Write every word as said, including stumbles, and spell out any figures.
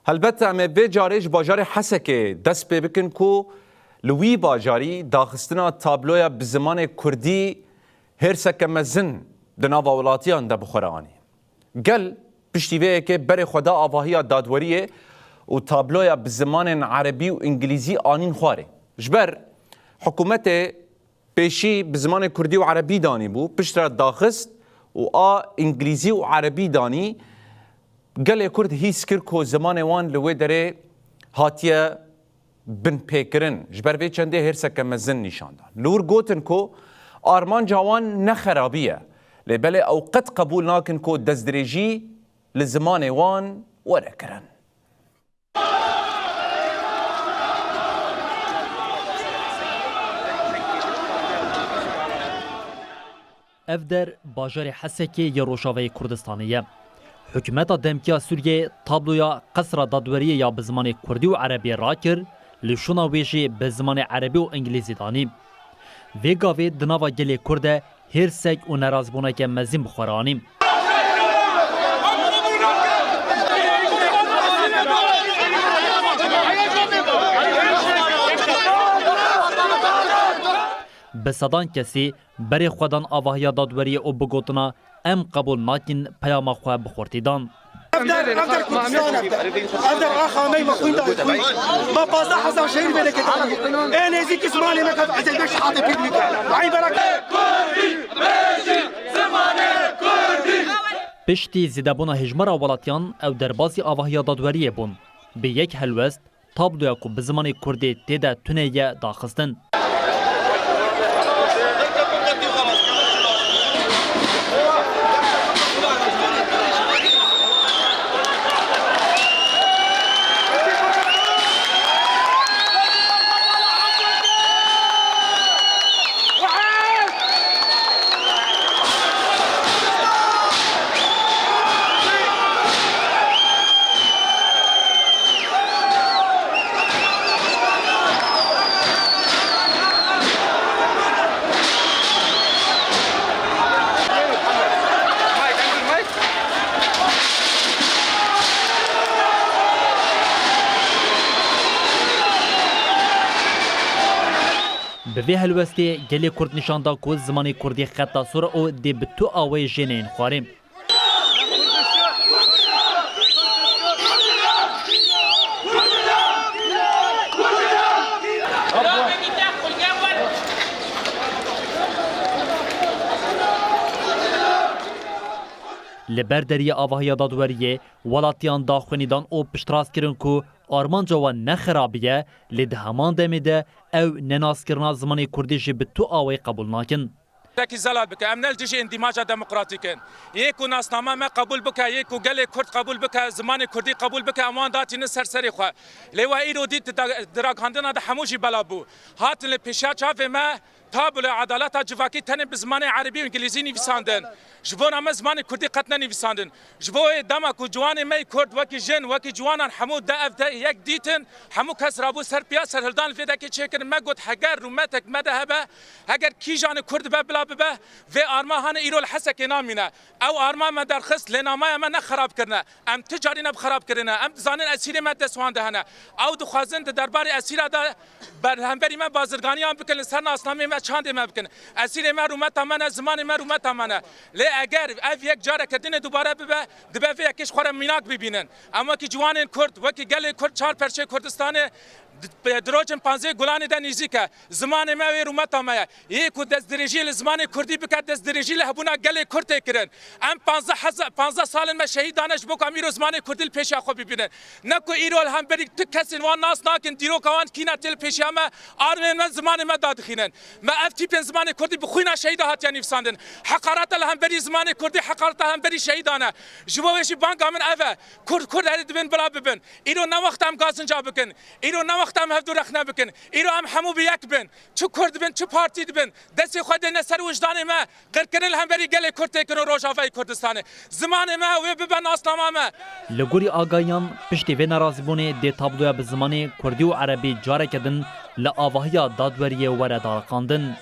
Helbet em ê vê carê ji bajarê Hesekê dest pê bikin ku li wî bajarî daxistina tabloya bi zimanê kurdî hêrseke mezin di nava welatiyan de bi xwe re anî. Gel piştî vê yekê berê xwe da avahiya dadweriyê û tabloya bi zimanên erebî û îngilîzî anîn xwarê. Ji ber hikûmetê pêşî bi zimanê kurdî û erebî danî bû, piştre daxist û a îngilîzî û erebî danî. Gelê Kurd hîs kir ku zimanê wan li wê derê hatiye binpêkirin, ji ber vê çendê hêrseke mezin nîşan dan. Li wir gotin ku armanca wan ne xerabî ye, lê belê ew qet qebûl nakin ku destdirêjî li zimanê wan were kirin. Ev der bajarê Hesekê yê Rojavayê Kurdistanê ye. Hikûmeta demkî ya Sûriyeyê tabloya Qesra Dadweriyê ya bi zimanê kurdî û erebî rakir, li şûna wê jî bi zimanê erebî û îngilîzî danî. Vê gavê di nava gelê Kurd de hêrsek û nerazîbûneke mezin bi xwe re anî. Bi sedan kesî berê xwe dan avahiya dadweriyê û bi gotina "Em qebûl nakin" peyama xwe bi xurtî dan. Ev der, ev der Kurdistan ev der. Ev der axa me me xwîn da xwîn. Me pazdeh hezar şehîd vê deke. Ê nêzîk zimanê me ket ezê beş hatê pî dike. Ay berak. Piştî zêdebûna hejmara welatiyan ew derbasî avahiya dadweriyê bûn. Bi yek helwest, tabloya ku bi zimanê kurdî tê de tune ye daxistin. Bi vê helwestê gelê Kurd nîşan da ku zimanê kurdî xeta sor û dê bi tu awayê jê neyên xwarê. Li ber deriyê avahiya dadweriyê, welatiyan daxuyanî dan û piştrast kirin ku armanca wan ne xerabî ye, lê di heman demê de ew nenaskirina zimanê kurdî jî bi tu awayî qebûl nakin. Tekî zelal bike. Em ne li dijî îndîmaca demokratîk in. Yê ku nasnama me qebûl bike, yê ku gelê Kurd qebûl bike, zimanê Kurdî qebûl bike, em wan datînin ser serê xwe. Lê we îro dît di da-, di ragihandina de hemû jî belav bû. Hatin li pêşiya çavê me tabloya edaleta civakî tenê bi zimanê erebî û îngilîzî nivîsandin. Ji bona me zimanê Kurdî qet nenivîsandin. Ji bo wê dema ku ciwanê me yê Kurd wekî jin, wekî ciwanan hemû de ev de yek dîtin, hemû kes rabû ser piya serhildan li vê dekê çêkirin. Me got heger rûmetek me de hebe, heger kîjanê Kurd be bila bibe, vê arma hane îro li Hesekê namîne. Ew arma me derxist, lê namaya me ne xerab kirine. Em ti carî ne bi xerab kirine. Em dizanin esîrê me dest wan de hene. Ew dixwazin di derbarê esîra de ber-, hemberî me bazirganiyan bikin, li ser nasnamê me, çandê me bikin. Esîrê me rûmeta me ne, zimanê me rûmeta me ne. Lê eger ev yek careke dinê dubare bibe, dibe vê yekê ji xwe re mînak bibînin. Em wekî ciwanên Kurd, wekî gelê Kurd çar perçeyê Kurdistanê di-, di rojên panzdehê Gulanê de nêzîk e. Zimanê me wê rûmeta me ye. Yê ku destdirêjiyê li zimanê Kurdî bike, destdirêjî li hebûna gelê Kurd tê kirin. Em panzdeh heza-, panzdeh sal in me şehîd dane ji bo ku em îro zimanê Kurdî li pêşiya xwe bibînin. Ne ku îro li hemberî tu kesên wan nas nakin, dîroka wan kî ne tê li pêşiya me, armên me zimanê me dadixînin. Me ev tîpên zimanê Kurdî bi xwîna şehîda hatiye nivîsandin. Heqareta li hemberî zimanê Kurdî, heqareta hemberî şehîdan e. Ji bo wê jî banga min ev e. Kurd, Kurd herî dibin bila bibin. Îro ne wexta em gazinca bikin. Îro ne wexta em hevdû rexne bikin. Îro em hemû bi yek bin. Çi Kurd bin, çi partî dibin. Destê xwe dêne ser wijdanê me. Qirkirin li hemberî gelê Kurd tê kirin û Rojavayê Kurdistanê. Zimanê me wê bibe nasnama me. Li gorî agahiyan, piştî vê nerazîbûnê dê tabloya bi zimanê Kurdî û Erebî careke din li avahiya dadweriyê were dariqandin.